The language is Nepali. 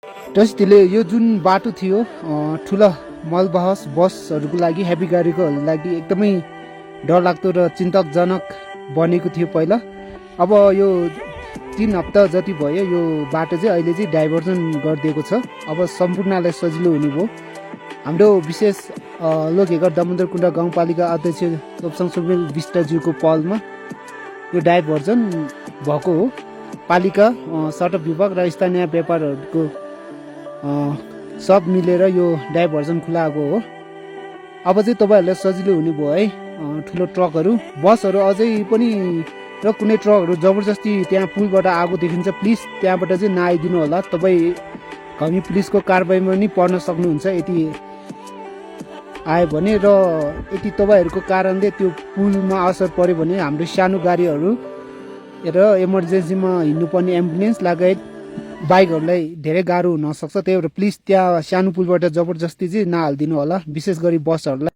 ट्रस्टीले यो जुन बाटो थियो ठुला मलबहस बसहरूको लागि हेभी गाडीकोहरूको लागि एकदमै डरलाग्दो र चिन्तकजनक बनेको थियो पहिला। अब यो 3 हप्ता जति भयो यो बाटो चाहिँ अहिले चाहिँ डाइभर्जन गरिदिएको छ। अब सम्पूर्णलाई सजिलो हुने भयो। हाम्रो विशेष लोकहेगर दामोदर कुण्ड गाउँपालिका अध्यक्ष तोप्साङ सुमेल विष्टज्यूको पहलमा यो डाइभर्जन भएको हो। पालिका सडक विभाग र स्थानीय व्यापारहरूको सब मिलेर यो डाइभर्जन खुलाएको हो। अब चाहिँ तपाईँहरूलाई सजिलो हुने भयो है। ठुलो ट्रकहरू बसहरू अझै पनि र कुनै ट्रकहरू जबरजस्ती त्यहाँ पुलबाट आएको देखिन्छ, प्लिज त्यहाँबाट चाहिँ नआइदिनु होला। तपाईँ हामी पुलिसको कारबाहीमा नि पर्न सक्नुहुन्छ यदि आयो भने। र यदि तपाईँहरूको कारणले त्यो पुलमा असर पर्यो भने हाम्रो सानो गाडीहरू र इमर्जेन्सीमा हिँड्नुपर्ने एम्बुलेन्स लगायत बाइकहरूलाई धेरै गाह्रो हुनसक्छ। त्यही भएर प्लिज त्यहाँ सानो पुलबाट जबरजस्ती चाहिँ नहालिदिनु होला, विशेष गरी बसहरूलाई।